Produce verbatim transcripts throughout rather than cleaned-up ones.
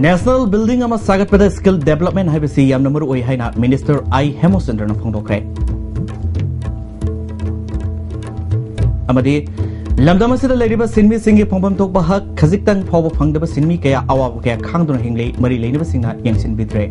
National building ꯑꯃ ꯁꯥꯒꯠꯄꯗ skill development ꯍꯥꯏꯕꯁꯤ ꯌꯥꯝꯅ ꯃꯔꯨ ꯑꯣꯏ ꯍꯥꯏꯅ Minister I ꯍꯦꯃꯆꯟꯗ꯭ꯔꯅ ꯐꯣꯡꯗꯣꯛꯈ꯭ꯔꯦ꯫ ꯑꯃꯗꯤ ꯂꯝꯗꯝ ꯑꯁꯤꯗ ꯂꯩꯔꯤꯕ ꯁꯤꯟꯃꯤꯁꯤꯡꯒꯤ ꯐꯪꯐꯝ ꯊꯣꯛꯄ ꯍꯛ ꯈꯖꯤꯛꯇꯪ ꯐꯥꯎꯕ ꯐꯪꯗꯕ ꯁꯤꯟꯃꯤ ꯀꯌꯥ ꯑꯋꯥꯕ ꯀꯌꯥ ꯈꯥꯡꯗꯨꯅ ꯍꯤꯡꯂꯤ, ꯃꯔꯤ ꯂꯩꯅꯕꯁꯤꯡꯅ ꯌꯦꯡꯁꯤꯟꯕꯤꯗ꯭ꯔꯦ꯫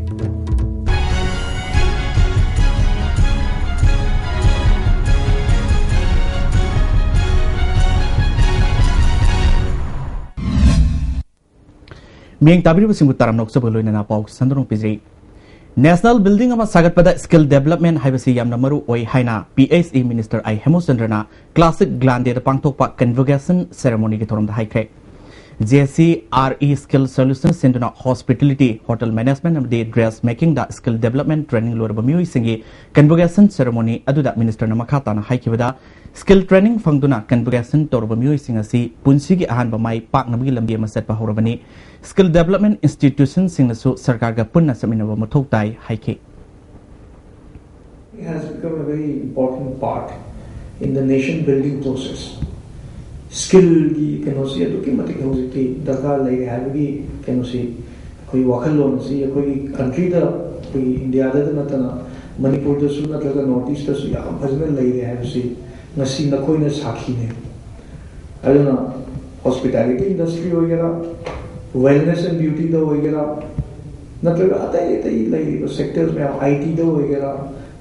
ꯃꯤꯠꯌꯦꯡ ꯇꯥꯕꯤꯔꯤꯕꯁꯤꯡꯕꯨ ꯇꯔꯥꯝꯅ ꯑꯣꯛꯆꯕꯒ ꯂꯣꯏꯅꯅ ꯄꯥꯎ ꯁꯟꯗꯣꯛꯅ ꯄꯤꯖꯔꯤ꯫ National building ꯑꯃ ꯁꯥꯒꯠꯄꯗ skill development ꯍꯥꯏꯕꯁꯤ ꯌꯥꯝꯅ ꯃꯔꯨ ꯑꯣꯏ ꯍꯥꯏꯅ P H E Minister I ꯍꯦꯃꯆꯟꯗ꯭ꯔꯅ Classic Glandeda ꯄꯥꯡꯊꯣꯛꯄ convocation ceremonyꯒꯤ ꯊꯧꯔꯝꯗ ꯍꯥꯏꯈ꯭ꯔꯦ꯫ J C R E Skill Solution ꯁꯤꯟꯗꯨꯅ hospitality, hotel management ꯑꯃꯗꯤ dress makingꯗ skill development training ꯂꯣꯏꯔꯕ ꯃꯤꯑꯣꯏꯁꯤꯡꯒꯤ convocation ceremony ꯑꯗꯨꯗ ministerꯅ ꯃꯈꯥ ꯇꯥꯅ ꯍꯥꯏꯈꯤꯕꯗ, skill training ꯐꯪꯗꯨꯅ convocation ꯇꯧꯔꯕ ꯃꯤꯑꯣꯏꯁꯤꯡ ꯑꯁꯤ ꯄꯨꯟꯁꯤꯒꯤ ꯑꯍꯥꯟꯕ ꯃꯥꯏ ꯄꯥꯛꯅꯕꯒꯤ ꯂꯝꯕꯤ ꯑꯃ ꯆꯠꯄ ꯍꯧꯔꯕꯅꯤ꯫ Skill development institutionꯁꯤꯡꯅꯁꯨ ꯁꯔꯀꯥꯔꯒ ꯄꯨꯟꯅ ꯆꯠꯃꯤꯟꯅꯕ ꯃꯊꯧ ꯇꯥꯏ ꯍꯥꯏꯈꯤ꯫ It has become a very important part in the nation building process. Skillꯒꯤ ꯀꯩꯅꯣꯁꯤ ꯑꯗꯨꯛꯀꯤ ꯃꯇꯤꯛ ꯍꯧꯖꯤꯛꯇꯤ ꯗꯔꯀꯥꯔ ꯂꯩꯔꯦ ꯍꯥꯏꯕꯒꯤ ꯀꯩꯅꯣꯁꯤ, ꯑꯩꯈꯣꯏ ꯋꯥꯈꯜꯂꯣꯟ ꯑꯁꯤ ꯑꯩꯈꯣꯏꯒꯤ countryꯗ, ꯑꯩꯈꯣꯏꯒꯤ Indiaꯗ ꯅꯠꯇꯅ ꯃꯅꯤꯄꯨꯔꯗꯁꯨ ꯅꯠꯇ꯭ꯔꯒ North Eastꯇꯁꯨ ꯌꯥꯝ ꯐꯖꯅ ꯂꯩꯔꯦ ꯍꯥꯏꯕꯁꯤ ꯉꯁꯤ ꯅꯈꯣꯏꯅ ꯁꯥꯈꯤꯅꯦ꯫ ꯑꯗꯨꯅ hospitality industry ꯑꯣꯏꯒꯦꯔꯥ, wellness and beautyꯗ ꯑꯣꯏꯒꯦꯔꯥ, ꯅꯠꯇ꯭ꯔꯒ ꯑꯇꯩ ꯑꯇꯩ ꯂꯩꯔꯤꯕ sectors ꯃꯌꯥꯝ, I Tꯗ ꯑꯣꯏꯒꯦꯔꯥ,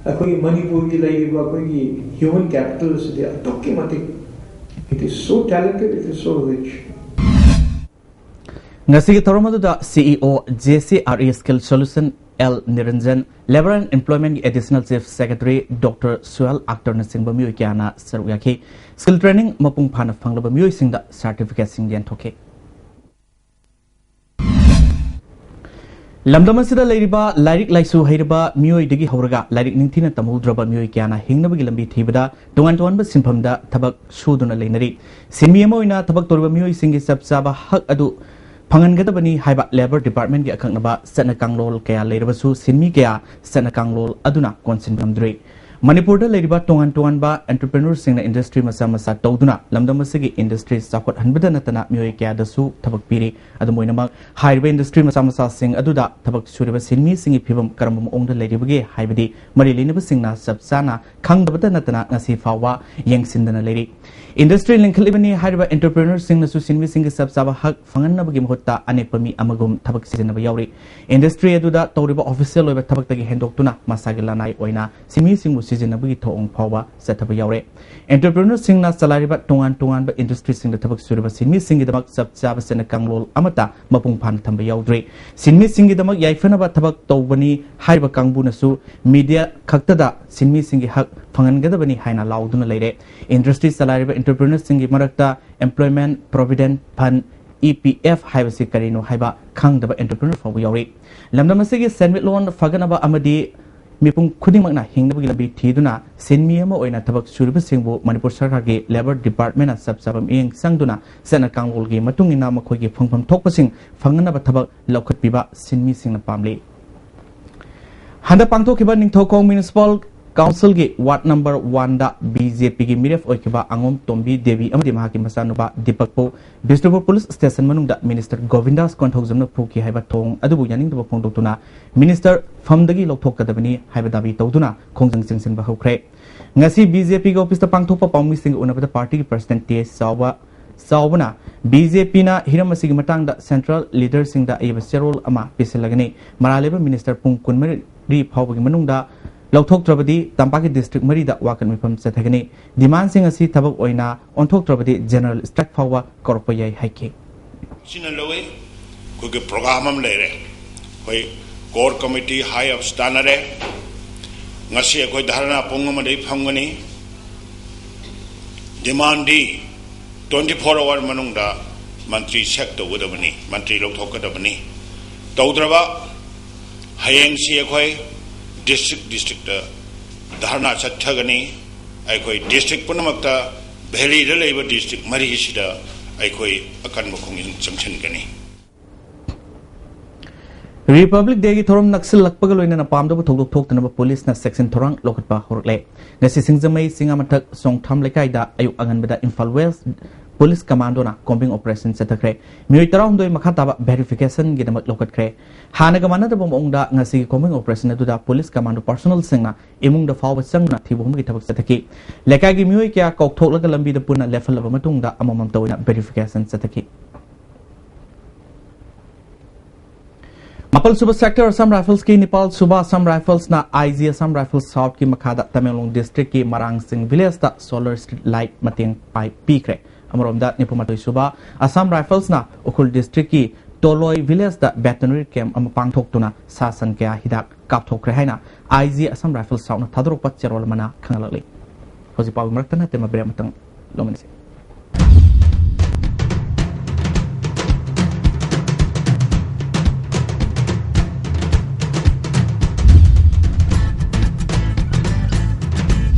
ꯑꯩꯈꯣꯏꯒꯤ ꯃꯅꯤꯄꯨꯔꯒꯤ ꯂꯩꯔꯤꯕ ꯑꯩꯈꯣꯏꯒꯤ human capital ꯑꯁꯤꯗꯤ ꯑꯗꯨꯛꯀꯤ ꯃꯇꯤꯛ, it is so talented, it is so rich. ꯉꯁꯤꯒꯤ ꯊꯧꯔꯝ ꯑꯗꯨꯗ C E O J C R E Skill Solution L ꯅꯤꯔꯟꯖꯟ, Labour and Employmentꯀꯤ Additional Chief Secretary Doctor Suhel ꯑꯥꯛꯇꯔꯅꯆꯤꯡꯕ ꯃꯤꯑꯣꯏ ꯀꯌꯥꯅ ꯁꯔꯨꯛ ꯌꯥꯈꯤ꯫ Skill training ꯃꯄꯨꯡ ꯐꯥꯅ ꯐꯪꯂꯕ ꯃꯤꯑꯣꯏꯁꯤꯡꯗ certificateꯁꯤꯡ ꯌꯦꯟꯊꯣꯛꯈꯤ꯫ ꯂꯝꯗꯝ ꯑꯁꯤꯗ ꯂꯩꯔꯤꯕ ꯂꯥꯏꯔꯤꯛ ꯂꯥꯏꯁꯨ ꯍꯩꯔꯕ ꯃꯤꯑꯣꯏꯗꯒꯤ ꯍꯧꯔꯒ ꯂꯥꯏꯔꯤꯛ ꯅꯤꯡꯊꯤꯅ ꯇꯝꯍꯧꯗ꯭ꯔꯕ ꯃꯤꯑꯣꯏ ꯀꯌꯥꯅ ꯍꯤꯡꯅꯕꯒꯤ ꯂꯝꯕꯤ ꯊꯤꯕꯗ ꯇꯣꯉꯥꯟ ꯇꯣꯉꯥꯟꯕ ꯁꯤꯟꯐꯝꯗ ꯊꯕꯛ ꯁꯨꯗꯨꯅ ꯂꯩꯅꯔꯤ꯫ ꯁꯤꯟꯃꯤ ꯑꯃ ꯑꯣꯏꯅ ꯊꯕꯛ ꯇꯧꯔꯤꯕ ꯃꯤꯑꯣꯏꯁꯤꯡꯒꯤ ꯆꯞ ꯆꯥꯕ ꯍꯛ ꯑꯗꯨ ꯐꯪꯍꯟꯒꯗꯕꯅꯤ ꯍꯥꯏꯕ Labour Departmentꯀꯤ ꯑꯀꯛꯅꯕ ꯆꯠꯅ ꯀꯥꯡꯂꯣꯟ ꯀꯌꯥ ꯂꯩꯔꯕꯁꯨ ꯁꯤꯟꯃꯤ ꯀꯌꯥ ꯆꯠꯅ ꯀꯥꯡꯂꯣꯟ ꯑꯗꯨꯅ ꯀꯣꯟꯁꯤꯟꯕ ꯉꯝꯗ꯭ꯔꯤ꯫ ꯃꯅꯤꯄꯨꯔꯗ ꯂꯩꯔꯤꯕ ꯇꯣꯉꯥꯟ ꯇꯣꯉꯥꯟꯕ entrepreneurꯁꯤꯡꯅ industry ꯃꯆꯥ ꯃꯆꯥ ꯇꯧꯗꯨꯅ ꯂꯝꯗꯝ ꯑꯁꯤꯒꯤ industry ꯆꯥꯎꯈꯠꯍꯟꯕꯗ ꯅꯠꯇꯅ ꯃꯤꯑꯣꯏ ꯀꯌꯥꯗꯁꯨ ꯊꯕꯛ ꯄꯤꯔꯤ꯫ ꯑꯗꯨꯝ ꯑꯣꯏꯅꯃꯛ, ꯍꯥꯏꯔꯤꯕ industry ꯃꯆꯥ ꯃꯆꯥꯁꯤꯡ ꯑꯗꯨꯗ ꯊꯕꯛ ꯁꯨꯔꯤꯕ ꯁꯤꯟꯃꯤꯁꯤꯡꯒꯤ ꯐꯤꯕꯝ ꯀꯔꯝꯕ ꯃꯑꯣꯡꯗ ꯂꯩꯔꯤꯕꯒꯦ ꯍꯥꯏꯕꯗꯤ ꯃꯔꯤ ꯂꯩꯅꯕꯁꯤꯡꯅ ꯆꯞ ꯆꯥꯅ ꯈꯪꯗꯕꯇ ꯅꯠꯇꯅ ꯉꯁꯤ ꯐꯥꯎꯕ ꯌꯦꯡꯁꯤꯟꯗꯅ ꯂꯩꯔꯤ꯫ Industry ꯂꯤꯡꯈꯠꯂꯤꯕꯅꯤ ꯍꯥꯏꯔꯤꯕ entrepreneurꯁꯤꯡꯅꯁꯨ ꯁꯤꯟꯃꯤꯁꯤꯡꯒꯤ ꯆꯞ ꯆꯥꯕ ꯍꯛ ꯐꯪꯍꯟꯅꯕꯒꯤ ꯃꯍꯨꯠꯇ ꯑꯅꯦꯛꯄ ꯃꯤ ꯑꯃꯒꯨꯝ ꯊꯕꯛ ꯁꯤꯖꯤꯟꯅꯕ ꯌꯥꯎꯔꯤ꯫ Industry ꯑꯗꯨꯗ ꯇꯧꯔꯤꯕ official ꯑꯣꯏꯕ ꯊꯕꯛꯇꯒꯤ ꯍꯦꯟꯗꯣꯛꯇꯨꯅ ꯃꯁꯥꯒꯤ ꯂꯅꯥꯏ ꯑꯣꯏꯅ ꯁꯤꯟꯃꯤꯁꯤꯡꯕꯨ ꯁꯤꯖꯤꯟꯅꯕꯒꯤ ꯊꯧꯑꯣꯡ ꯐꯥꯎꯕ ꯆꯠꯊꯕ ꯌꯥꯎꯔꯦ꯫ Entrepreneurꯁꯤꯡꯅ ꯆꯂꯥꯏꯔꯤꯕ ꯇꯣꯉꯥꯟ ꯇꯣꯉꯥꯟꯕ industryꯁꯤꯡꯗ ꯊꯕꯛ ꯁꯨꯔꯤꯕ ꯁꯤꯟꯃꯤꯁꯤꯡꯒꯤꯗꯃꯛ ꯆꯞ ꯆꯥꯕ ꯆꯠꯅ ꯀꯥꯡꯂꯣꯟ ꯑꯃꯠꯇ ꯃꯄꯨꯡ ꯐꯥꯅ ꯊꯝꯕ ꯌꯥꯎꯗ꯭ꯔꯤ꯫ ꯁꯤꯟꯃꯤꯁꯤꯡꯒꯤꯗꯃꯛ ꯌꯥꯏꯐꯅꯕ ꯊꯕꯛ ꯇꯧꯕꯅꯤ ꯍꯥꯏꯔꯤꯕ ꯀꯥꯡꯕꯨꯅꯁꯨ media ꯈꯛꯇꯗ ꯁꯤꯟꯃꯤꯁꯤꯡꯒꯤ ꯍꯛ ꯐꯪꯍꯟꯒꯗꯕꯅꯤ ꯍꯥꯏꯅ ꯂꯥꯎꯗꯨꯅ ꯂꯩꯔꯦ꯫ Industry ꯆꯂꯥꯏꯔꯤꯕ entrepreneurꯁꯤꯡꯒꯤ ꯃꯔꯛꯇ Employment Provident Fund, E P F, ꯍꯥꯏꯕꯁꯤ ꯀꯔꯤꯅꯣ ꯍꯥꯏꯕ ꯈꯪꯗꯕ entrepreneur ꯐꯥꯎꯕ ꯌꯥꯎꯔꯤ꯫ ꯂꯝꯗꯝ ꯑꯁꯤꯒꯤ ꯁꯦꯟꯃꯤꯠꯂꯣꯟ ꯐꯒꯠꯅꯕ ꯑꯃꯗꯤ ꯃꯤꯄꯨꯝ ꯈꯨꯗꯤꯡꯃꯛꯅ ꯍꯤꯡꯅꯕꯒꯤ ꯂꯝꯕꯤ ꯊꯤꯗꯨꯅ ꯁꯤꯟꯃꯤ ꯑꯃ ꯑꯣꯏꯅ ꯊꯕꯛ ꯁꯨꯔꯤꯕꯁꯤꯡꯕꯨ ꯃꯅꯤꯄꯨꯔ ꯁꯔꯀꯥꯔꯒꯤ Labour Departmentꯅ ꯆꯞ ꯆꯥꯕ ꯃꯤꯠꯌꯦꯡ ꯆꯪꯗꯨꯅ ꯆꯠꯅ ꯀꯥꯡꯂꯣꯟꯒꯤ ꯃꯇꯨꯡ ꯏꯟꯅ ꯃꯈꯣꯏꯒꯤ ꯐꯪꯐꯝ ꯊꯣꯛꯄꯁꯤꯡ ꯐꯪꯅꯅꯕ ꯊꯕꯛ ꯂꯧꯈꯠꯄꯤꯕ ꯁꯤꯟꯃꯤꯁꯤꯡꯅ ꯄꯥꯝꯂꯤ꯫ ꯍꯟꯗꯛ ꯄꯥꯡꯊꯣꯛꯈꯤꯕ ꯅꯤꯡꯊꯧꯈꯣꯡ Municipal Councilꯒꯤ ward number oneꯗ BJPꯒꯤ ꯃꯤꯔꯦꯞ ꯑꯣꯏꯈꯤꯕ ꯑꯉꯣꯝ ꯇꯣꯝꯕꯤ ꯗꯦꯕꯤ ꯑꯃꯗꯤ ꯃꯍꯥꯛꯀꯤ ꯃꯆꯥꯅꯨꯄꯥ ꯗꯤꯄꯛꯄꯨ ꯕꯤꯁꯅꯨꯄꯨꯔ Police Station ꯃꯅꯨꯡꯗ Minister ꯒꯣꯕꯤꯟꯗꯥꯁ ꯀꯣꯟꯊꯧꯖꯝꯅ ꯐꯨꯈꯤ ꯍꯥꯏꯕ ꯊꯧꯑꯣꯡ ꯑꯗꯨꯕꯨ ꯌꯥꯅꯤꯡꯗꯕ ꯐꯣꯡꯗꯣꯛꯇꯨꯅ Minister ꯐꯝꯗꯒꯤ ꯂꯧꯊꯣꯛꯀꯗꯕꯅꯤ ꯍꯥꯏꯕ ꯗꯥꯕꯤ ꯇꯧꯗꯨꯅ ꯈꯣꯡꯖꯪ ꯆꯪꯁꯤꯟꯕ ꯍꯧꯈ꯭ꯔꯦ꯫ ꯉꯁꯤ BJPꯒꯤ officeꯇ ꯄꯥꯡꯊꯣꯛꯄ ꯄꯥꯎꯃꯤꯁꯤꯡꯒ ꯎꯅꯕꯗ partyꯒꯤ President ꯇꯦꯖ ꯆꯥꯎꯕ, ꯆꯥꯎꯕꯅ BJPꯅ ꯍꯤꯔꯝ ꯑꯁꯤꯒꯤ ꯃꯇꯥꯡꯗ central leaderꯁꯤꯡꯗ ꯑꯏꯕ ꯆꯦꯔꯣꯜ ꯑꯃ ꯄꯤꯁꯤꯜꯂꯒꯅꯤ꯫ ꯃꯔꯥꯜ ꯂꯩꯕ Minister ꯄꯨꯡ ꯀꯨꯟꯃꯔꯤ ꯐꯥꯎꯕꯒꯤ ꯃꯅꯨꯡꯗ ꯂꯧꯊꯣꯛꯇ꯭ꯔꯕꯗꯤ ꯇꯝꯄꯥꯛꯀꯤ district ꯃꯔꯤꯗ ꯋꯥꯀꯠ ꯃꯤꯐꯝ ꯆꯠꯊꯒꯅꯤ꯫ Demandꯁꯤꯡ ꯑꯁꯤ ꯊꯕꯛ ꯑꯣꯏꯅ ꯑꯣꯟꯊꯣꯛꯇ꯭ꯔꯕꯗꯤ general strike ꯐꯥꯎꯕ ꯀꯧꯔꯛꯄ ꯌꯥꯏ ꯍꯥꯏꯈꯤ꯫ ꯁꯤꯅ ꯂꯧꯏ꯫ ꯑꯩꯈꯣꯏꯒꯤ program ꯑꯃ ꯂꯩꯔꯦ꯫ ꯑꯩꯈꯣꯏ core committee high ups ꯇꯥꯟꯅꯔꯦ꯫ ꯉꯁꯤ ꯑꯩꯈꯣꯏ ꯙꯔꯅꯥ ꯄꯨꯡ ꯑꯃꯗꯒꯤ ꯐꯝꯒꯅꯤ꯫ Demandꯗꯤ twenty four hour ꯃꯅꯨꯡꯗ ꯃꯟꯇ꯭ꯔꯤ sack ꯇꯧꯒꯗꯕꯅꯤ, ꯃꯟꯇ꯭ꯔꯤ ꯂꯧꯊꯣꯛꯀꯗꯕꯅꯤ꯫ ꯇꯧꯗ꯭ꯔꯕ ꯍꯌꯦꯡꯁꯤ ꯑꯩꯈꯣꯏ district districtꯇ ꯙꯔꯅꯥ ꯆꯠꯊꯒꯅꯤ꯫ ꯑꯩꯈꯣꯏ district ꯄꯨꯝꯅꯃꯛꯇ, valleyꯗ ꯂꯩꯕ district ꯃꯔꯤꯁꯤꯗ ꯑꯩꯈꯣꯏ ꯑꯀꯟꯕ ꯈꯣꯡꯖꯪ ꯆꯪꯁꯤꯟꯒꯅꯤ꯫ ꯔꯤꯄꯕ꯭ꯂꯤꯛ ꯗꯦꯒꯤ ꯊꯧꯔꯝ ꯅꯛꯁꯤꯜꯂꯛꯄꯒ ꯂꯣꯏꯅꯅ ꯄꯥꯝꯗꯕ ꯊꯧꯗꯣꯛ ꯊꯣꯛꯇꯅꯕ ꯄꯨꯂꯤꯁꯅ ꯆꯦꯛꯁꯤꯟ ꯊꯧꯔꯥꯡ ꯂꯧꯈꯠꯄ ꯍꯧꯔꯛꯂꯦ꯫ ꯉꯁꯤ ꯁꯤꯡꯖꯃꯩ ꯆꯤꯡꯉꯥꯃꯊꯛ ꯆꯣꯡꯊꯥꯝ ꯂꯩꯀꯥꯏꯗ ꯑꯌꯨꯛ ꯑꯉꯟꯕꯗ ꯏꯝꯐꯥꯜ ꯋꯦꯁ ꯄꯨꯂꯤꯁ ꯀꯃꯥꯟꯗꯣꯅ ꯀꯣꯝꯕꯤꯡ ꯑꯣꯄꯔꯦꯁꯟ ꯆꯠꯊꯈ꯭ꯔꯦ꯫ ꯃꯤꯑꯣꯏ ꯇꯔꯥꯍꯨꯝꯗꯣꯏ ꯃꯈꯥ ꯇꯥꯕ ꯚꯦꯔꯤꯐꯤꯀꯦꯁꯟꯒꯤꯗꯃꯛ ꯂꯧꯈꯠꯈ꯭ꯔꯦ꯫ ꯍꯥꯟꯅꯒ ꯃꯥꯟꯅꯗꯕ ꯃꯑꯣꯡꯗ ꯉꯁꯤꯒꯤ ꯀꯣꯝꯕꯤꯡ ꯑꯣꯄꯔꯦꯁꯟ ꯑꯗꯨꯗ ꯄꯨꯂꯤꯁ ꯀꯃꯥꯟꯗꯣ ꯄꯥꯔꯁꯣꯅꯦꯜꯁꯤꯡꯅ ꯏꯃꯨꯡꯗ ꯐꯥꯎꯕ ꯆꯪꯗꯨꯅ ꯊꯤꯕ ꯍꯨꯝꯕꯒꯤ ꯊꯕꯛ ꯆꯠꯊꯈꯤ꯫ ꯂꯩꯀꯥꯏꯒꯤ ꯃꯤꯑꯣꯏ ꯀꯌꯥ ꯀꯧꯊꯣꯛꯂꯒ ꯂꯝꯕꯤꯗ ꯄꯨꯟꯅ ꯂꯦꯞꯍꯜꯂꯕ ꯃꯇꯨꯡꯗ ꯑꯃꯃꯝꯇ ꯑꯣꯏꯅ ꯚꯦꯔꯤꯐꯤꯀꯦꯁꯟ ꯆꯠꯊꯈꯤ꯫ ꯃꯥꯄꯜ ꯁꯨꯕ ꯁꯦꯛꯇꯔ ꯑꯁꯥꯝ ꯔꯥꯏꯐꯜꯁꯀꯤ ꯅꯤꯄꯥꯜ ꯁꯨꯕ ꯑꯁꯥꯝ ꯔꯥꯏꯐꯜꯁꯅ ꯑꯥꯏ ꯖꯤ ꯑꯁꯥꯝ ꯔꯥꯏꯐꯜꯁ ꯁꯥꯎꯠꯀꯤ ꯃꯈꯥꯗ ꯇꯃꯦꯡꯂꯣꯡ ꯗꯤꯁꯇ꯭ꯔꯤꯛꯀꯤ ꯃꯔꯥꯡꯁꯤꯡ ꯚꯤꯂꯦꯖꯇ ꯁꯣꯂꯔ ꯁ꯭ꯇ꯭ꯔꯤꯠ ꯂꯥꯏꯠ ꯃꯇꯦꯡ ꯄꯥꯏ-, ꯄꯤꯈ꯭ꯔꯦ꯫ ꯑꯃꯔꯣꯝꯗ ꯅꯤꯐꯨ ꯃꯥꯊꯣꯏ ꯁꯨꯕ ꯑꯁꯥꯝ ꯔꯥꯏꯐꯜꯁꯅ ꯎꯈ꯭ꯔꯨꯜ ꯗꯤꯁꯇ꯭ꯔꯤꯛꯀꯤ ꯇꯣꯂꯣꯏ ꯚꯤꯂꯦꯖꯇ ꯚꯦꯇꯅꯔꯤ ꯀꯦꯝꯞ ꯑꯃ ꯄꯥꯡꯊꯣꯛꯇꯨꯅ ꯁꯥ ꯁꯟ ꯀꯌꯥ ꯍꯤꯗꯥꯛ ꯀꯥꯞꯊꯣꯛꯈ꯭ꯔꯦ ꯍꯥꯏꯅ ꯑꯥꯏ ꯖꯤ ꯑꯁꯥꯝ ꯔꯥꯏꯐꯜꯁ ꯁꯥꯎꯠꯅ ꯊꯥꯗꯣꯔꯛꯄ ꯆꯦꯔꯣꯜ ꯑꯃꯅ ꯈꯪꯍꯜꯂꯛꯂꯤ꯫ ꯍꯧꯖꯤꯛ ꯄꯥꯎꯒꯤ ꯃꯔꯛꯇ ꯅꯠꯇꯦ, ꯃꯕ꯭ꯔꯦ ꯑꯃꯇꯪ ꯂꯧꯃꯤꯟꯅꯁꯤ꯫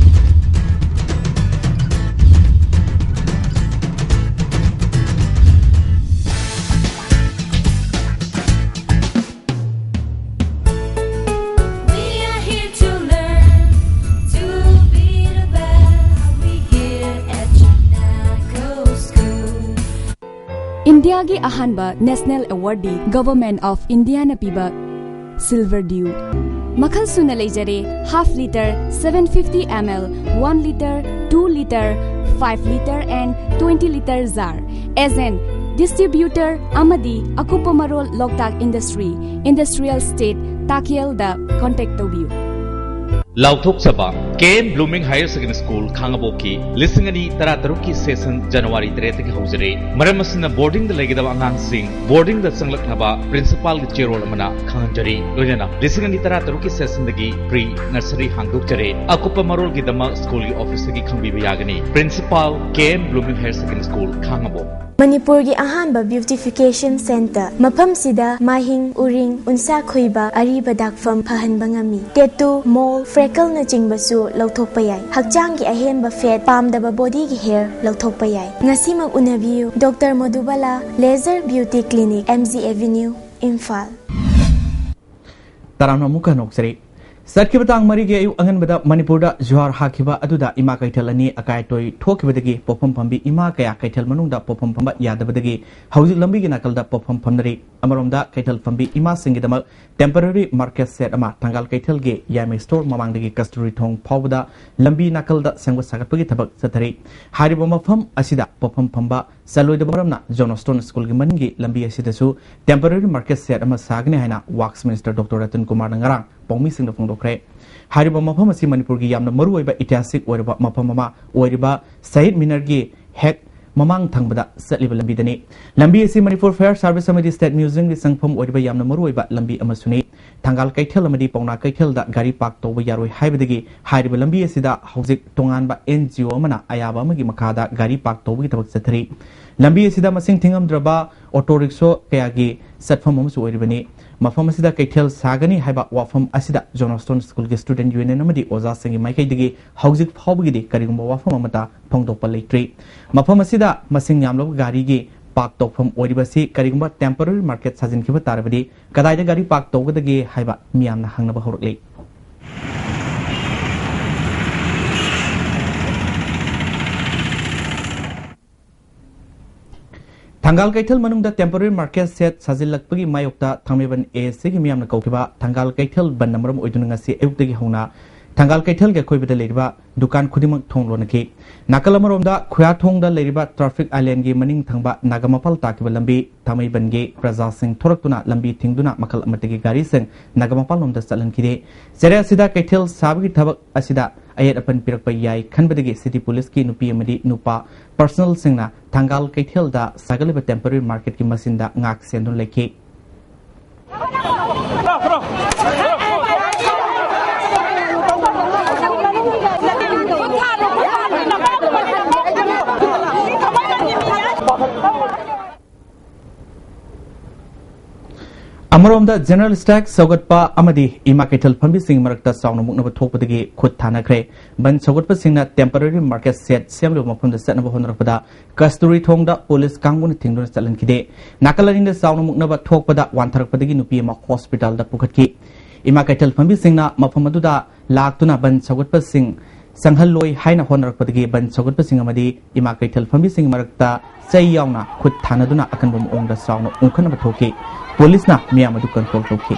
We are here to learn, to be the best. We here at Chinago School. ꯏꯟꯗꯤꯌꯥꯒꯤ ꯑꯍꯥꯟꯕ ꯅꯦꯁꯅꯦꯜ ꯑꯦꯋꯥꯔꯗꯤ ꯒꯚꯔꯟꯃꯦꯟꯠ ꯑꯣꯐ ꯏꯟꯗꯤꯌꯥꯅ ꯄꯤꯕ ꯁꯤꯜꯚꯔ ꯗ꯭ꯌꯨ꯫ ꯃꯈꯜ ꯁꯨꯅ ꯂꯩꯖꯔꯦ: half litre, seven fifty ml, one litre, two litre, five litre and twenty litre jar꯫ Agent, distributor ꯑꯃꯗꯤ ꯑꯀꯨꯞꯄ ꯃꯔꯣꯜ ꯂꯣꯛꯇꯥꯛ ꯏꯟꯗꯁꯇ꯭ꯔꯤ, ꯏꯟꯗꯁꯇ꯭ꯔꯤꯌꯦꯜ ꯏꯁꯇꯦꯠ, ꯇꯥꯀꯦꯜꯗ ꯀꯣꯟꯇꯦꯛ ꯇꯧꯕꯤꯌꯨ꯫ ꯂꯥꯎꯊꯣꯛꯆꯕ K M blooming higher secondary school ꯈꯥꯉꯕꯣꯛꯀꯤ ꯂꯤꯁꯤꯡ ꯑꯅꯤ ꯇꯔꯥꯇꯔꯨꯛꯀꯤ ꯁꯦꯁꯟ ꯖꯅꯋꯥꯔꯤ ꯇꯔꯦꯠꯇꯒꯤ ꯍꯧꯖꯔꯦ꯫ ꯃꯔꯝ ꯑꯁꯤꯅ ꯕꯣꯔꯗꯤꯡꯗ ꯂꯩꯒꯗꯕ ꯑꯉꯥꯡꯁꯤꯡ ꯕꯣꯔꯗꯤꯡꯗ ꯆꯪꯂꯛꯅꯕ ꯄ꯭ꯔꯤꯟꯁꯤꯄꯥꯜꯒꯤ ꯆꯦꯔꯣꯜ ꯑꯃꯅ ꯈꯪꯍꯟꯖꯔꯤ꯫ ꯂꯣꯏꯅꯅ ꯂꯤꯁꯤꯡ ꯑꯅꯤ ꯇꯔꯥꯇꯔꯨꯛꯀꯤ ꯁꯦꯁꯟꯗꯒꯤ ꯄ꯭ꯔꯤ ꯅꯔꯁꯔꯤ ꯍꯥꯡꯗꯣꯛꯆꯔꯦ꯫ ꯑꯀꯨꯞꯄ ꯃꯔꯣꯜꯒꯤꯗꯃꯛ ꯁ꯭ꯀꯨꯜꯒꯤ ꯑꯣꯐꯤꯁꯇꯒꯤ ꯈꯪꯕꯤꯕ ꯌꯥꯒꯅꯤ꯫ Principal, K M blooming higher secondary school, Khangabok. ꯃꯅꯤꯄꯨꯔꯒꯤ ꯑꯍꯥꯟꯕ ꯕ꯭ꯌꯨꯇꯤꯐꯤꯀꯦꯁꯟ ꯁꯦꯟꯇꯔ꯫ ꯃꯐꯝꯁꯤꯗ ꯃꯥꯏꯍꯤꯡ, ꯎꯔꯤꯡ, ꯎꯟꯁꯥ ꯈꯣꯏꯕ, ꯑꯔꯤꯕ ꯗꯥꯛꯐꯝ ꯐꯍꯟꯕ ꯉꯝꯃꯤ꯫ ꯇꯦꯇꯨ, ꯃꯣꯜ, ꯐ꯭ꯔꯦꯀꯜꯅꯆꯤꯡꯕꯁꯨ ꯂꯧꯊꯣꯛꯄ ꯌꯥꯏ꯫ ꯍꯛꯆꯥꯡꯒꯤ ꯑꯍꯦꯟꯕ ꯐꯦꯠ, ꯄꯥꯝꯗꯕ ꯕꯣꯗꯤꯒꯤ ꯍꯦꯌꯔ ꯂꯧꯊꯣꯛꯄ ꯌꯥꯏ꯫ ꯉꯁꯤꯃꯛ ꯎꯅꯕꯤꯌꯨ, doctor Modhubala, laser beauty clinic, M G avenue, Imphal. ꯇꯔꯥꯝꯅ ꯑꯃꯨꯛꯀ ꯍꯟꯅ ꯑꯣꯛꯆꯔꯤ꯫ ꯆꯠꯈꯤꯕ ꯇꯥꯡ ꯃꯔꯤꯒꯤ ꯑꯌꯨꯛ ꯑꯉꯟꯕꯗ ꯃꯅꯤꯄꯨꯔꯗ ꯖꯨꯍꯥꯔ ꯍꯥꯈꯤꯕ ꯑꯗꯨꯗ ꯏꯃꯥ ꯀꯩꯊꯦꯜ ꯑꯅꯤ ꯑꯀꯥꯏ ꯑꯇꯣꯏ ꯊꯣꯛꯈꯤꯕꯗꯒꯤ ꯄꯣꯠꯐꯝ ꯐꯝꯕꯤ ꯏꯃꯥ ꯀꯌꯥ ꯀꯩꯊꯦꯜ ꯃꯅꯨꯡꯗ ꯄꯣꯠꯐꯝ ꯐꯝꯕ ꯌꯥꯗꯕꯗꯒꯤ ꯍꯧꯖꯤꯛ ꯂꯝꯕꯤꯒꯤ ꯅꯥꯀꯜꯗ ꯄꯣꯠꯐꯝ ꯐꯝꯅꯔꯤ꯫ ꯑꯃꯔꯣꯝꯗ ꯀꯩꯊꯦꯜ ꯐꯝꯕꯤ ꯏꯃꯥꯁꯤꯡꯒꯤꯗꯃꯛ temporary market shed ꯑꯃ ꯊꯪꯒꯥꯜ ꯀꯩꯊꯦꯜꯒꯤ ꯌꯥꯏꯃ store ꯃꯃꯥꯡꯗꯒꯤ ꯀꯁꯇꯨꯔꯤ ꯊꯣꯡ ꯐꯥꯎꯕꯗ ꯂꯝꯕꯤ ꯅꯥꯀꯜꯗ ꯁꯦꯝꯒꯠ ꯁꯥꯒꯠꯄꯒꯤ ꯊꯕꯛ ꯆꯠꯊꯔꯤ꯫ ꯍꯥꯏꯔꯤꯕ ꯃꯐꯝ ꯑꯁꯤꯗ ꯄꯣꯠꯐꯝ ꯐꯝꯕ ꯆꯠꯂꯣꯏꯗꯕ ꯃꯔꯝꯅ Johnston Schoolꯒꯤ ꯃꯅꯤꯡꯒꯤ ꯂꯝꯕꯤ ꯑꯁꯤꯗꯁꯨ temporary market shed ꯑꯃ ꯁꯥꯒꯅꯤ ꯍꯥꯏꯅ Works Minister Doctor Ratan Kumarꯅ ꯉꯔꯥꯡ ꯄꯥꯎꯃꯤꯁꯤꯡꯗ ꯐꯣꯡꯗꯣꯛꯈ꯭ꯔꯦ꯫ ꯍꯥꯏꯔꯤꯕ ꯃꯐꯝ ꯑꯁꯤ ꯃꯅꯤꯄꯨꯔꯒꯤ ꯌꯥꯝꯅ ꯃꯔꯨꯑꯣꯏꯕ ꯏꯇꯤꯍꯥꯁꯤꯛ ꯑꯣꯏꯔꯕ ꯃꯐꯝ ꯑꯃ ꯑꯣꯏꯔꯤꯕ ꯁꯍꯤꯗ ꯃꯤꯅꯔꯒꯤ ꯍꯦꯛ ꯃꯃꯥꯡ ꯊꯪꯕꯗ ꯆꯠꯂꯤꯕ ꯂꯝꯕꯤꯗꯅꯤ꯫ ꯂꯝꯕꯤ ꯑꯁꯤ ꯃꯅꯤꯄꯨꯔ Fire Service ꯑꯃꯗꯤ State Museumꯒꯤ ꯆꯪꯐꯝ ꯑꯣꯏꯔꯤꯕ ꯌꯥꯝꯅ ꯃꯔꯨꯑꯣꯏꯕ ꯂꯝꯕꯤ ꯑꯃꯁꯨꯅꯤ꯫ ꯊꯪꯒꯥꯜ ꯀꯩꯊꯦꯜ ꯑꯃꯗꯤ ꯄꯥꯎꯅꯥ ꯀꯩꯊꯦꯜꯗ ꯒꯥꯔꯤ park ꯇꯧꯕ ꯌꯥꯔꯣꯏ ꯍꯥꯏꯕꯗꯒꯤ ꯍꯥꯏꯔꯤꯕ ꯂꯝꯕꯤ ꯑꯁꯤꯗ ꯍꯧꯖꯤꯛ ꯇꯣꯉꯥꯟꯕ NGO ꯑꯃꯅ ꯑꯌꯥꯕ ꯑꯃꯒꯤ ꯃꯈꯥꯗ ꯒꯥꯔꯤ park ꯇꯧꯕꯒꯤ ꯊꯕꯛ ꯆꯠꯊꯔꯤ꯫ ꯂꯝꯕꯤ ꯑꯁꯤꯗ ꯃꯁꯤꯡ ꯊꯤꯉꯝꯗ꯭ꯔꯕ auto rickshaw ꯀꯌꯥꯒꯤ ꯆꯠꯐꯝ ꯑꯃꯁꯨ ꯑꯣꯏꯔꯤꯕꯅꯤ꯫ ꯃꯐꯝ ꯑꯁꯤꯗ ꯀꯩꯊꯦꯜ ꯁꯥꯒꯅꯤ ꯍꯥꯏꯕ ꯋꯥꯐꯝ ꯑꯁꯤꯗ Johnston Schoolꯒꯤ Student Union ꯑꯃꯗꯤ ꯑꯣꯖꯥꯁꯤꯡꯒꯤ ꯃꯥꯏꯀꯩꯗꯒꯤ ꯍꯧꯖꯤꯛ ꯐꯥꯎꯕꯒꯤꯗꯤ ꯀꯔꯤꯒꯨꯝꯕ ꯋꯥꯐꯝ ꯑꯃꯠꯇ ꯐꯣꯡꯗꯣꯛꯄ ꯂꯩꯇ꯭ꯔꯤ꯫ ꯃꯐꯝ ꯑꯁꯤꯗ ꯃꯁꯤꯡ ꯌꯥꯝꯂꯕ ꯒꯥꯔꯤꯒꯤ park ꯇꯧꯐꯝ ꯑꯣꯏꯔꯤꯕꯁꯤ ꯀꯔꯤꯒꯨꯝꯕ temporary market ꯁꯥꯖꯤꯟꯈꯤꯕ ꯇꯥꯔꯕꯗꯤ ꯀꯗꯥꯏꯗ ꯒꯥꯔꯤ park ꯇꯧꯒꯗꯒꯦ ꯍꯥꯏꯕ ꯃꯤꯌꯥꯝꯅ ꯍꯪꯅꯕ ꯍꯧꯔꯛꯂꯤ꯫ ꯊꯪꯒꯥꯜ ꯀꯩꯊꯦꯜ ꯃꯅꯨꯡꯗ temporary market shed ꯁꯥꯖꯤꯜꯂꯛꯄꯒꯤ ꯃꯥꯌꯣꯛꯇ ꯊꯥꯡꯃꯩꯕꯟ ASAꯒꯤ ꯃꯤꯌꯥꯝꯅ ꯀꯧꯈꯤꯕ ꯊꯪꯒꯥꯜ ꯀꯩꯊꯦꯜ ꯕꯟꯗ ꯃꯔꯝ ꯑꯣꯏꯗꯨꯅ ꯉꯁꯤ ꯑꯌꯨꯛꯇꯒꯤ ꯍꯧꯅ ꯊꯪꯒꯥꯜ ꯀꯩꯊꯦꯜꯒꯤ ꯑꯀꯣꯏꯕꯗ ꯂꯩꯔꯤꯕ ꯗꯨꯀꯥꯟ ꯈꯨꯗꯤꯡꯃꯛ ꯊꯣꯡ ꯂꯣꯟꯅꯈꯤ꯫ ꯅꯥꯀꯜ ꯑꯃꯔꯣꯝꯗ ꯈꯨꯌꯥꯊꯣꯡꯗ ꯂꯩꯔꯤꯕ traffic islandꯒꯤ ꯃꯅꯤꯡ ꯊꯪꯕ ꯅꯥꯒꯥꯃꯄꯥꯜ ꯇꯥꯛꯈꯤꯕ ꯂꯝꯕꯤ ꯊꯥꯡꯃꯩꯕꯟꯒꯤ ꯄ꯭ꯔꯖꯥꯁꯤꯡ ꯊꯣꯔꯛꯇꯨꯅ ꯂꯝꯕꯤ ꯊꯤꯡꯗꯨꯅ ꯃꯈꯜ ꯑꯃꯠꯇꯒꯤ ꯒꯥꯔꯤꯁꯤꯡ ꯅꯥꯒꯥꯃꯄꯥꯜ ꯂꯣꯝꯗ ꯆꯠꯍꯟꯈꯤꯗꯦ꯫ ꯆꯦꯔꯦ ꯑꯁꯤꯗ ꯀꯩꯊꯦꯜ ꯁꯥꯕꯒꯤ ꯊꯕꯛ ꯑꯁꯤꯗ ꯑꯌꯦꯠ ꯑꯄꯟ ꯄꯤꯔꯛꯄ ꯌꯥꯏ ꯈꯟꯕꯗꯒꯤ city policeꯀꯤ ꯅꯨꯄꯤ ꯑꯃꯗꯤ ꯅꯨꯄꯥ personnelꯁꯤꯡꯅ ꯊꯪꯒꯥꯜ ꯀꯩꯊꯦꯜꯗ ꯁꯥꯒꯠꯂꯤꯕ temporary marketꯀꯤ ꯃꯆꯤꯟꯗ ꯉꯥꯛ ꯁꯦꯟꯗꯨꯅ ꯂꯩꯈꯤ꯫ ꯑꯃꯔꯣꯝꯗ general strike ꯁꯧꯒꯠꯄ ꯑꯃꯗꯤ ꯏꯃꯥ ꯀꯩꯊꯦꯜ ꯐꯝꯕꯤꯁꯤꯡꯒꯤ ꯃꯔꯛꯇ ꯆꯥꯎꯅ ꯃꯨꯛꯅꯕ ꯊꯣꯛꯄꯗꯒꯤ ꯈꯨꯠ ꯊꯥꯅꯈ꯭ꯔꯦ꯫ ꯕꯟꯗ ꯁꯧꯒꯠꯄꯁꯤꯡꯅ temporary market shed ꯁꯦꯝꯂꯤꯕ ꯃꯐꯝꯗ ꯆꯠꯅꯕ ꯍꯣꯠꯅꯔꯛꯄꯗ ꯀꯁꯇꯨꯔꯤ ꯊꯣꯡꯗ police ꯀꯥꯡꯕꯨꯅ ꯊꯤꯡꯗꯨꯅ ꯆꯠꯍꯟꯈꯤꯗꯦ꯫ ꯅꯥꯀꯜ ꯑꯅꯤꯗ ꯆꯥꯎꯅ ꯃꯨꯛꯅꯕ ꯊꯣꯛꯄꯗ ꯋꯥꯟꯊꯔꯛꯄꯗꯒꯤ ꯅꯨꯄꯤ ꯑꯃ hospitalꯗ ꯄꯨꯈꯠꯈꯤ꯫ ꯏꯃꯥ ꯀꯩꯊꯦꯜ ꯐꯝꯕꯤꯁꯤꯡꯅ ꯃꯐꯝ ꯑꯗꯨꯗ ꯂꯥꯛꯇꯨꯅ ꯕꯟ ꯁꯧꯒꯠꯄꯁꯤꯡ ꯆꯪꯍꯜꯂꯣꯏ ꯍꯥꯏꯅ ꯍꯣꯠꯅꯔꯛꯄꯗꯒꯤ ꯕꯟ ꯁꯧꯒꯠꯄꯁꯤꯡ ꯑꯃꯗꯤ ꯏꯃꯥ ꯀꯩꯊꯦꯜ ꯐꯝꯕꯤꯁꯤꯡꯒꯤ ꯃꯔꯛꯇ ꯆꯩ ꯌꯥꯎꯅ ꯈꯨꯠ ꯊꯥꯅꯗꯨꯅ ꯑꯀꯟꯕ ꯃꯑꯣꯡꯗ ꯆꯥꯎꯅ ꯎꯪꯈꯠꯅꯕ ꯊꯣꯛꯈꯤ꯫ ꯄꯨꯂꯤꯁꯅ ꯃꯤꯌꯥꯝ ꯑꯗꯨ ꯀꯟꯇ꯭ꯔꯣꯜ ꯇꯧꯈꯤ꯫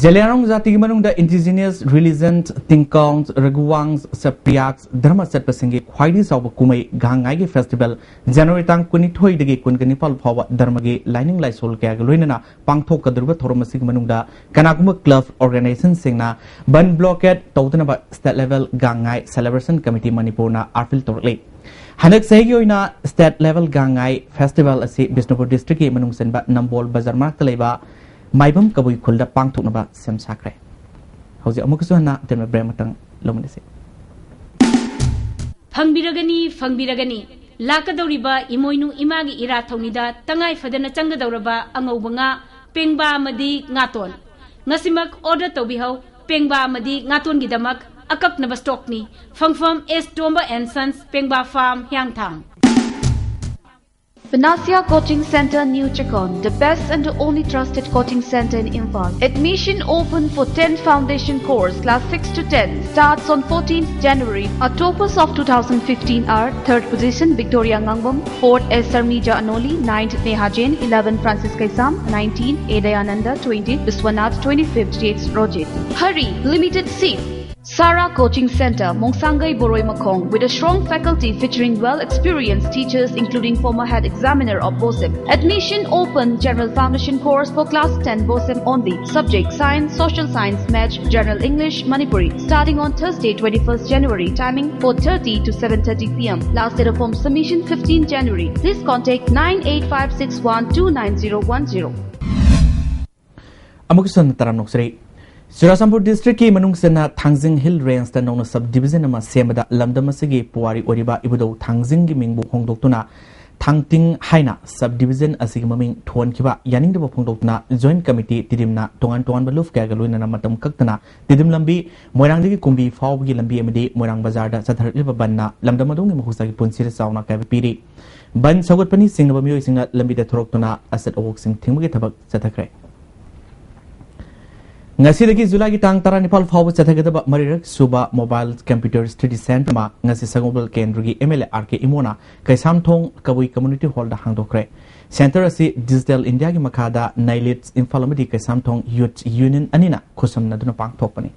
ꯖꯦꯂꯤꯌꯥꯡꯔꯣꯡ ꯖꯥꯇꯤꯒꯤ ꯃꯅꯨꯡꯗ indigenous religion, ꯇꯤꯡꯀꯥꯡ, ꯔꯘꯨꯋꯥꯡ, ꯁꯄ꯭ꯔꯤꯌꯥꯛ ꯙꯔꯃ ꯆꯠꯄꯁꯤꯡꯒꯤ ꯈ꯭ꯋꯥꯏꯗꯒꯤ ꯆꯥꯎꯕ ꯀꯨꯝꯍꯩ ꯒꯥꯡꯉꯥꯏꯒꯤ festival January ꯇꯥꯡ ꯀꯨꯟꯅꯤꯊꯣꯏꯗꯒꯤ ꯀꯨꯟꯒ ꯅꯤꯄꯥꯜ ꯐꯥꯎꯕ ꯙꯔꯃꯒꯤ ꯂꯥꯏꯅꯤꯡ ꯂꯥꯏꯁꯣꯜ ꯀꯌꯥꯒꯤ ꯂꯣꯏꯅꯅ ꯄꯥꯡꯊꯣꯛꯀꯗꯧꯔꯤꯕ ꯊꯧꯔꯝ ꯑꯁꯤꯒꯤ ꯃꯅꯨꯡꯗ ꯀꯅꯥꯒꯨꯝꯕ club organizationꯁꯤꯡꯅ ꯕꯟ blockade ꯇꯧꯗꯅꯕ state level ꯒꯥꯡꯉꯥꯏ celebration committee ꯃꯅꯤꯄꯨꯔꯅ ꯑꯥꯔꯐꯤꯜ ꯇꯧꯔꯛꯂꯤ꯫ ꯍꯟꯗꯛ ꯆꯍꯤꯒꯤ ꯑꯣꯏꯅ state level ꯒꯥꯡꯉꯥꯏ festival ꯑꯁꯤ ꯕꯤꯁꯅꯨꯄꯨꯔ districtꯀꯤ ꯃꯅꯨꯡ ꯆꯟꯕ ꯅꯝꯕꯣꯜ ꯕꯖꯥꯔ ꯃꯅꯥꯛꯇ ꯂꯩꯕ ꯃꯥꯏꯕꯝ ꯀꯕꯨꯏ ꯈꯨꯜꯗ ꯄꯥꯡꯊꯣꯛꯅꯕ ꯁꯦꯝ ꯁꯥꯈ꯭ꯔꯦ꯫ ꯍꯧꯖꯤꯛ ꯑꯃꯨꯛꯀꯁꯨ ꯍꯟꯅ ꯑꯇꯦꯟꯕ break ꯑꯃꯇꯪ ꯂꯧꯃꯤꯟꯅꯁꯤ꯫ ꯐꯪꯕꯤꯔꯒꯅꯤ, ꯐꯪꯕꯤꯔꯒꯅꯤ꯫ ꯂꯥꯛꯀꯗꯧꯔꯤꯕ ꯏꯃꯣꯏꯅꯨ ꯏꯃꯥꯒꯤ ꯏꯔꯥꯠ ꯊꯧꯅꯤꯗ ꯇꯉꯥꯏ ꯐꯗꯅ ꯆꯪꯒꯗꯧꯔꯕ ꯑꯉꯧꯕ ꯉꯥ, ꯄꯦꯡꯕꯥ ꯑꯃꯗꯤ ꯉꯥꯇꯣꯟ꯫ ꯉꯁꯤꯃꯛ order ꯇꯧꯕꯤꯍꯧ꯫ ꯄꯦꯡꯕꯥ ꯑꯃꯗꯤ ꯉꯥꯇꯣꯟꯒꯤꯗꯃꯛ ꯑꯀꯛꯅꯕ stockꯅꯤ꯫ ꯐꯪꯐꯝ S Tomba and Sons, ꯄꯦꯡꯕꯥ Farm, Hiyangthang. Panacea Coaching Center, New Chakon, the best and only trusted coaching center in Imphal. Admission open for tenth foundation course, class six to ten, starts on fourteenth January. Our toppers of two thousand fifteen are: third position, Victoria Ngangbam; fourth, S Sarmija Anoli; ninth, Neha Jain; eleven, Francis Kaisam; nineteen, A Dayananda; twenty, Biswanath; twenty-fifth, Jakes Rojit. Hurry, limited seat. Tara Coaching Center, Mongsangai Boroi Makhong, with a strong faculty featuring well-experienced teachers including former head examiner of BOSEM. Admission open, general foundation course for class ten BOSEM only. Subject science, social science, maths, general English, Manipuri. Starting on Thursday, twenty-first January, timing four thirty to seven thirty p m. Last date of form submission, fifteenth January. Please contact nine eight five six one two nine zero one zero. ꯑꯃꯨꯛꯀꯁꯨ ꯍꯟꯅ ꯇꯔꯥꯝꯅ ꯑꯣꯛꯆꯔꯤ꯫ ꯆꯨꯔꯥꯆꯥꯟꯄꯨꯔ districtꯀꯤ ꯃꯅꯨꯡ ꯆꯟꯅ ꯊꯥꯡꯖꯤꯡ Hill Rangeꯇ ꯅꯧꯅ sub division ꯑꯃ ꯁꯦꯝꯕꯗ ꯂꯝꯗꯝ ꯑꯁꯤꯒꯤ ꯄꯨꯋꯥꯔꯤ ꯑꯣꯏꯔꯤꯕ ꯏꯕꯨꯙꯧ ꯊꯥꯡꯖꯤꯡꯒꯤ ꯃꯤꯡꯕꯨ ꯍꯣꯡꯗꯣꯛꯇꯨꯅ ꯊꯥꯡꯇꯤꯡ ꯍꯥꯏꯅ sub division ꯑꯁꯤꯒꯤ ꯃꯃꯤꯡ ꯊꯣꯟꯈꯤꯕ ꯌꯥꯅꯤꯡꯗꯕ ꯐꯣꯡꯗꯣꯛꯇꯨꯅ Joint Committee ꯇꯤꯗꯤꯝꯅ ꯇꯣꯉꯥꯟ ꯇꯣꯉꯥꯟꯕ ꯂꯨꯞ ꯀꯌꯥꯒ ꯂꯣꯏꯅꯅ ꯃꯇꯝ ꯀꯛꯇꯅ ꯇꯤꯗꯤꯝ ꯂꯝꯕꯤ ꯃꯣꯏꯔꯥꯡꯗꯒꯤ ꯀꯨꯝꯕꯤ ꯐꯥꯎꯕꯒꯤ ꯂꯝꯕꯤ ꯑꯃꯗꯤ ꯃꯣꯏꯔꯥꯡ ꯕꯖꯥꯔꯗ ꯆꯠꯊꯔꯛꯂꯤꯕ ꯕꯟꯅ ꯂꯝꯗꯝ ꯑꯗꯨꯒꯤ ꯃꯍꯧꯁꯥꯒꯤ ꯄꯨꯟꯁꯤꯗ ꯆꯥꯎꯅ ꯑꯀꯥꯏꯕ ꯄꯤꯔꯤ꯫ ꯕꯟ ꯁꯧꯒꯠꯄꯅꯤ ꯆꯤꯡꯅꯕ ꯃꯤꯑꯣꯏꯁꯤꯡꯅ ꯂꯝꯕꯤꯗ ꯊꯣꯔꯛꯇꯨꯅ ꯑꯆꯠ ꯑꯋꯣꯛꯁꯤꯡ ꯊꯤꯡꯕꯒꯤ ꯊꯕꯛ ꯆꯠꯊꯈ꯭ꯔꯦ꯫ ꯉꯁꯤꯗꯒꯤ ꯖꯨꯂꯥꯏꯒꯤ ꯇꯥꯡ ꯇꯔꯥꯅꯤꯄꯥꯜ ꯐꯥꯎꯕ ꯆꯠꯊꯒꯗꯕ ꯃꯔꯤꯔꯛ ꯁꯨꯕ Mobile Computer Study Centre ꯑꯃ ꯉꯁꯤ ꯁꯒꯣꯜꯕꯜ ꯀꯦꯟꯗ꯭ꯔꯒꯤ M L A R K ꯏꯃꯣꯅ Keishamthong Kabui Community Hallꯗ ꯍꯥꯡꯗꯣꯛꯈ꯭ꯔꯦ꯫ Centre ꯑꯁꯤ Digital India ꯒꯤ ꯃꯈꯥꯗ NILITS ꯏꯝꯐꯥꯜ ꯑꯃꯗꯤ ꯀꯩꯁꯥꯝꯊꯣꯡ Youth Union ꯑꯅꯤꯅ ꯈꯨꯠꯁꯝꯅꯗꯨꯅ ꯄꯥꯡꯊꯣꯛꯄꯅꯤ꯫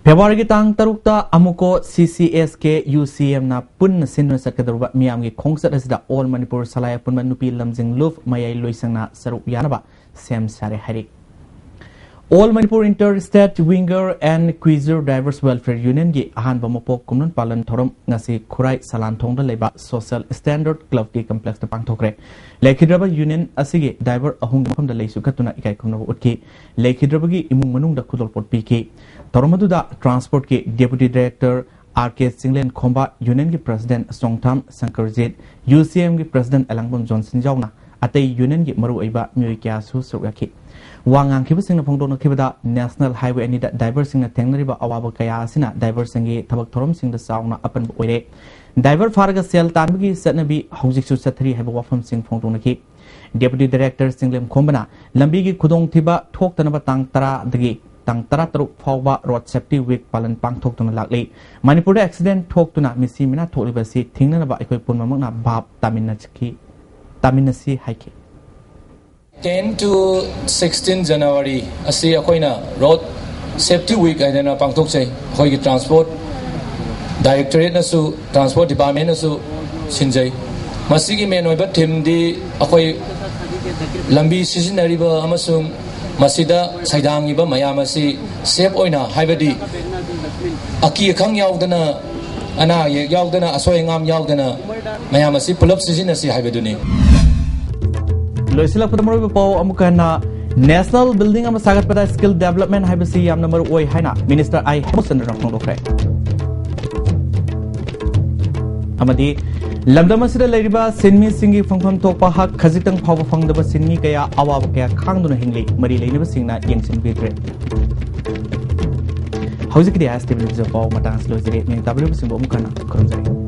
ꯐꯦꯕ꯭ꯔꯨꯋꯥꯔꯤꯒꯤ ꯇꯥꯡ ꯇꯔꯨꯛꯇ ꯑꯃꯨꯀꯣ C C S K U C M ꯅ ꯄꯨꯟꯅ ꯁꯤꯟꯗꯨꯅ ꯆꯠꯀꯗꯧꯔꯤꯕ ꯃꯤꯌꯥꯝꯒꯤ ꯈꯣꯡꯆꯠ ꯑꯁꯤꯗ All Manipur ꯁꯂꯥꯏ ꯑꯄꯨꯟꯕ ꯅꯨꯄꯤ ꯂꯝꯖꯤꯡ ꯂꯨꯞ ꯃꯌꯥꯏ ꯂꯣꯏꯁꯪꯅ ꯁꯔꯨꯛ ꯌꯥꯅꯕ ꯁꯦꯝ ꯁꯥꯔꯦ ꯍꯥꯏꯔꯤ꯫ All Manipur Inter State Winger and Queaser Divers Welfare Union ꯒꯤ ꯑꯍꯥꯟꯕ ꯃꯄꯣꯛ ꯀꯨꯝꯂꯣꯟ ꯄꯥꯂꯟ ꯊꯧꯔꯝ ꯉꯁꯤ ꯈꯨꯔꯥꯏ ꯁꯂꯥꯟꯊꯣꯡꯗ ꯂꯩꯕ Social Standard Club ꯀꯤ complex ꯇ ꯄꯥꯡꯊꯣꯛꯈ꯭ꯔꯦ꯫ ꯂꯩꯈꯤꯗ꯭ꯔꯕ union ꯑꯁꯤꯒꯤ diver ꯑꯍꯨꯝꯒꯤ ꯃꯐꯝꯗ ꯂꯩꯁꯨ ꯀꯠꯇꯨꯅ ꯏꯀꯥꯏ ꯈꯨꯝꯅꯕ ꯎꯠꯈꯤ꯫ ꯂꯩꯈꯤꯗ꯭ꯔꯕꯒꯤ ꯏꯃꯨꯡ ꯃꯅꯨꯡꯗ ꯈꯨꯗꯣꯜꯄꯣꯠ ꯄꯤꯈꯤ꯫ ꯊꯧꯔꯝ ꯑꯗꯨꯗ Transport ꯀꯤ Deputy Director R K Chinglen ꯈꯣꯝꯕ, Union ꯒꯤ President ꯆꯣꯡꯊꯥꯝ ꯁꯪꯀꯔꯖꯤꯠ, U C M ꯒꯤ President ꯑꯦꯂꯥꯡꯕꯝ ꯖꯣꯟꯁꯟ ꯌꯥꯎꯅ ꯑꯇꯩ union ꯒꯤ ꯃꯔꯨꯑꯣꯏꯕ ꯃꯤꯑꯣꯏ ꯀꯌꯥꯁꯨ ꯁꯔꯨꯛ ꯌꯥꯈꯤ꯫ ꯋꯥ ꯉꯥꯡꯈꯤꯕꯁꯤꯡꯅ ꯐꯣꯡꯗꯣꯛꯅꯈꯤꯕꯗ, National Highway ꯑꯅꯤꯗ diverꯁꯤꯡꯅ ꯊꯦꯡꯅꯔꯤꯕ ꯑꯋꯥꯕ ꯀꯌꯥ ꯑꯁꯤꯅ diverꯁꯤꯡꯒꯤ ꯊꯕꯛ ꯊꯧꯔꯝꯁꯤꯡꯗ ꯆꯥꯎꯅ ꯑꯄꯟꯕ ꯑꯣꯏꯔꯦ꯫ Diver ꯐꯥꯔꯒ ꯁꯦꯜ ꯇꯥꯟꯕꯒꯤ ꯆꯠꯅꯕꯤ ꯍꯧꯖꯤꯛꯁꯨ ꯆꯠꯊꯔꯤ ꯍꯥꯏꯕ ꯋꯥꯐꯝꯁꯤꯡ ꯐꯣꯡꯗꯣꯛꯅꯈꯤ꯫ Deputy Director ꯆꯤꯡꯂꯦꯝ ꯈꯣꯝꯕꯅ ꯂꯝꯕꯤꯒꯤ ꯈꯨꯗꯣꯡꯊꯤꯕ ꯊꯣꯛꯇꯅꯕ ꯇꯥꯡ ꯇꯔꯥꯗꯒꯤ ꯇꯥꯡ ꯇꯔꯥꯇꯔꯨꯛ ꯐꯥꯎꯕ Road Safety Week ꯄꯥꯂꯟ ꯄꯥꯡꯊꯣꯛꯇꯨꯅ ꯂꯥꯛꯂꯤ꯫ ꯃꯅꯤꯄꯨꯔꯗ accident ꯊꯣꯛꯇꯨꯅ ꯃꯤꯁꯤ ꯃꯤꯅꯥ ꯊꯣꯛꯂꯤꯕ ꯑꯁꯤ ꯊꯤꯡꯅꯅꯕ ꯑꯩꯈꯣꯏ ꯄꯨꯝꯅꯃꯛꯅ ꯚꯥꯞ ꯇꯥꯃꯤꯟꯅꯈꯤ꯫ ꯇꯥꯃꯤꯟꯅꯁꯤ ꯍꯥꯏꯈꯤ꯫ Ten to sixteen January ꯑꯁꯤ ꯑꯩꯈꯣꯏꯅ Road Safety Week ꯍꯥꯏꯗꯅ ꯄꯥꯡꯊꯣꯛꯆꯩ꯫ ꯑꯩꯈꯣꯏꯒꯤ Transport Directorateꯅꯁꯨ, Transport Departmentꯅꯁꯨ ꯁꯤꯟꯖꯩ꯫ ꯃꯁꯤꯒꯤ main ꯑꯣꯏꯕ themeꯗꯤ ꯑꯩꯈꯣꯏ ꯂꯝꯕꯤ ꯁꯤꯖꯤꯟꯅꯔꯤꯕ ꯑꯃꯁꯨꯡ ꯃꯁꯤꯗ ꯁꯩꯗꯥꯡꯉꯤꯕ ꯃꯌꯥꯝ ꯑꯁꯤ safe ꯑꯣꯏꯅ, ꯍꯥꯏꯕꯗꯤ ꯑꯀꯤ ꯑꯈꯪ ꯌꯥꯎꯗꯅ, ꯑꯅꯥ ꯑꯌꯦꯛ ꯌꯥꯎꯗꯅ, ꯑꯁꯣꯏ ꯑꯉꯥꯝ ꯌꯥꯎꯗꯅ ꯃꯌꯥꯝ ꯑꯁꯤ ꯄꯨꯂꯞ ꯁꯤꯖꯤꯟꯅꯁꯤ ꯍꯥꯏꯕꯗꯨꯅꯤ꯫ ꯂꯣꯏꯁꯤꯜꯂꯛꯄꯗ ꯃꯔꯨꯑꯣꯏꯕ ꯄꯥꯎ ꯑꯃꯨꯛꯀ ꯍꯟꯅ, National Building ꯑꯃ ꯁꯥꯒꯠꯄꯗ skill development ꯍꯥꯏꯕꯁꯤ ꯌꯥꯝꯅ ꯃꯔꯨ ꯑꯣꯏ ꯍꯥꯏꯅ Minister ꯑꯥꯏ ꯍꯦꯃꯆꯟꯗ꯭ꯔꯅ ꯐꯣꯡꯗꯣꯛꯈ꯭ꯔꯦ꯫ ꯑꯃꯗꯤ ꯂꯝꯗꯝ ꯑꯁꯤꯗ ꯂꯩꯔꯤꯕ ꯁꯤꯟꯃꯤꯁꯤꯡꯒꯤ ꯐꯪꯐꯝ ꯊꯣꯛꯄ ꯍꯛ ꯈꯖꯤꯛꯇꯪ ꯐꯥꯎꯕ ꯐꯪꯗꯕ ꯁꯤꯟꯃꯤ ꯀꯌꯥ ꯑꯋꯥꯕ ꯀꯌꯥ ꯈꯥꯡꯗꯨꯅ ꯍꯤꯡꯂꯤ꯫ ꯃꯔꯤ ꯂꯩꯅꯕꯁꯤꯡꯅ ꯌꯦꯡꯁꯤꯟꯕꯤꯗ꯭ꯔꯦ꯫ ꯍꯧꯖꯤꯛꯀꯤꯗꯤ ꯑꯥꯏ ꯑꯦꯁ ꯇꯤ ꯚꯤ ꯄꯥꯎ ꯃꯇꯥꯡ ꯑꯁꯤ ꯂꯣꯏꯖꯔꯦ꯫ ꯅꯤꯡ ꯇꯥꯕꯤꯔꯤꯕꯁꯤꯡꯕꯨ ꯑꯃꯨꯛ ꯍꯟꯅ ꯈꯨꯔꯨꯝꯖꯔꯤ꯫